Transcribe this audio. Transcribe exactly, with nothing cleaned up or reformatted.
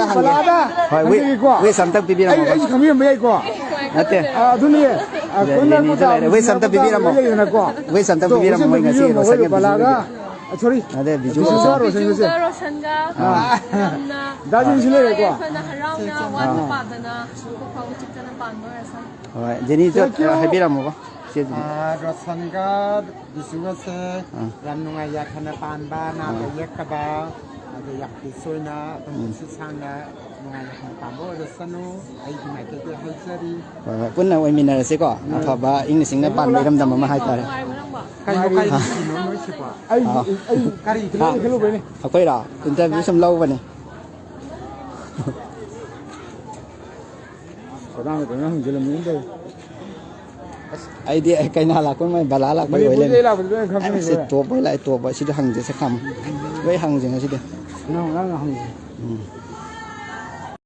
ꯍꯪꯒꯦ꯫ ꯕꯂꯥꯗ ꯍꯣꯏ, we-, ꯍꯪꯖꯒꯦꯀꯣ꯫ Wish ꯑꯝꯇꯪ ꯑꯩ, ꯄꯤꯕꯤꯔꯝꯃꯣꯕ꯫ ꯑꯩꯁꯨ ꯈꯪꯕꯤꯔꯝꯕ ꯌꯥꯏꯀꯣ꯫ ꯅꯠꯇꯦ꯫ ꯑ, ꯑꯗꯨꯅꯤ꯫ ꯑ, ꯗꯦ-, ꯀꯣꯟꯅ ꯗꯦꯅꯤꯁꯨ ꯀꯣꯟꯅ ꯂꯩꯔꯦ꯫ Wish ꯑꯝꯇ ꯄꯤꯕꯤꯔꯝꯃꯣ꯫ ꯂꯩꯗꯅꯀꯣ꯫ Wish ꯑꯝꯇ ꯑꯗꯣ, ꯄꯤꯕꯤꯔꯝꯃꯣ꯫ Wish ꯑꯝꯇ ꯃꯣꯏ ꯉꯁꯤ ꯄꯤꯕꯤꯔꯝꯃꯣ꯫ ꯍꯣꯏ, ꯔꯣꯁꯟꯒ ꯕꯂꯥꯒ, ꯕꯤꯖꯨꯒ꯫ ꯑ, sorry, ꯑꯗ ꯕꯤꯖꯨꯒ ꯕꯤꯖꯨꯒ ꯔꯣꯁꯟꯒ꯫ ꯔꯣꯁꯟꯒꯁꯦ꯫ ꯕꯤꯖꯨꯒ ꯔꯣꯁꯟꯒ ꯑꯥ꯫ ꯌꯥꯝꯅ ꯗꯥ ꯖꯦꯅꯤꯁꯨ ꯂꯩꯔꯦꯀꯣ꯫ ꯌꯥꯏꯐꯅ ꯍꯔꯥꯎꯅ ꯋꯥꯠꯅ ꯑꯥ꯫ ꯄꯥꯗꯅ ꯃꯈꯣꯏ ꯐꯥꯎꯕ ꯆꯤꯛꯇꯅ ꯄꯥꯟꯕ ꯑꯣꯏꯔꯁꯅꯨ꯫ ꯍꯣꯏ, ꯖꯦꯅꯤꯁꯨ, Thank you꯫ ꯑ, ꯍꯥꯏꯕꯤꯔꯝꯃꯣꯕ꯫ ꯆꯦ ꯖꯦꯅꯤ꯫ ꯑ, ꯔꯣꯁꯟꯒ ꯕꯤꯖꯨꯒꯁꯦ ꯑꯥ꯫ ꯌꯥꯝ ꯅꯨꯡꯉꯥꯏ ꯌꯥꯏꯐꯅ ꯄꯥꯟꯕ, ꯅꯥꯗ ꯑꯥ꯫ ꯌꯦꯛꯇꯕ, ꯑꯗꯨ ꯌꯥꯝ ꯄꯤꯁ ꯑꯣꯏꯅ ꯑꯗꯨꯝ ꯎꯝ꯫ ꯄꯨꯟꯁꯤ ꯁꯥꯡꯅ ꯅꯨꯡꯉꯥꯏ ꯌꯥꯏꯐꯅ ꯄꯥꯟꯕ ꯑꯣꯏꯔꯁꯅꯨ꯫ ꯑꯩꯒꯤ ꯃꯥꯏꯀꯩꯗꯒꯤ ꯍꯥꯏꯖꯔꯤ꯫ ꯍꯣꯏ, ꯍꯣꯏ, ꯄꯨꯟꯅ ꯑꯣꯏꯃꯤꯟꯅꯔꯁꯤꯀꯣ꯫ ꯎꯝ꯫ ꯑꯐꯕ ꯏꯪꯅ ꯆꯤꯡꯅ ꯄꯥꯟꯕ ꯏꯔꯝꯗꯝ ꯑꯃ ꯍꯥꯏꯇꯥꯔꯦ꯫ ꯀꯩꯅꯣ, ꯀꯩ ꯍꯥ? ꯅꯨꯡꯁꯤꯅꯣ ꯅꯣꯏꯁꯤꯕꯣ? ꯑꯩ, ꯑꯥ꯫ ꯑꯩ ꯀꯔꯤ ꯍꯥ? ꯈꯜꯂꯨꯕꯩꯅꯦ? ꯑꯩꯈꯣꯏꯔꯣ? Interview ꯁꯨꯝ ꯂꯧꯕꯅꯦ꯫ ꯀꯗꯥꯏꯗ ꯀꯩꯅꯣ ꯍꯪꯖꯤꯜꯂꯝꯃꯤꯅꯣ ꯇꯧꯔꯤ꯫ ꯑꯁ, ꯑꯩꯗꯤ ꯑꯩ ꯀꯩꯅꯥ ꯂꯥꯛꯄ ꯃꯥꯏ ꯕꯂꯥ ꯂꯥꯛꯄꯩ ꯑꯣꯏ ꯃꯅꯤꯄꯨꯔꯗꯩ ꯂꯩꯔꯝꯃꯦ꯫ ꯂꯥꯛꯄꯗꯨ ꯂꯣꯏ ꯈꯪꯉꯦ ꯑꯁ, ꯁꯤ ꯂꯣꯏꯔꯦ꯫ Top ꯑꯣꯏ ꯂꯥꯛꯑꯦ, top ꯑꯣꯏ꯫ ꯁꯤꯗ ꯍꯪꯖꯁꯦ ꯈꯥꯝꯃꯣ꯫ ꯂꯣꯏ ꯍꯪꯖꯦ ꯉꯁꯤꯗꯤ꯫ ꯅꯪ, ꯅꯪꯅ ꯍꯪꯖꯦ꯫ ꯎꯝ꯫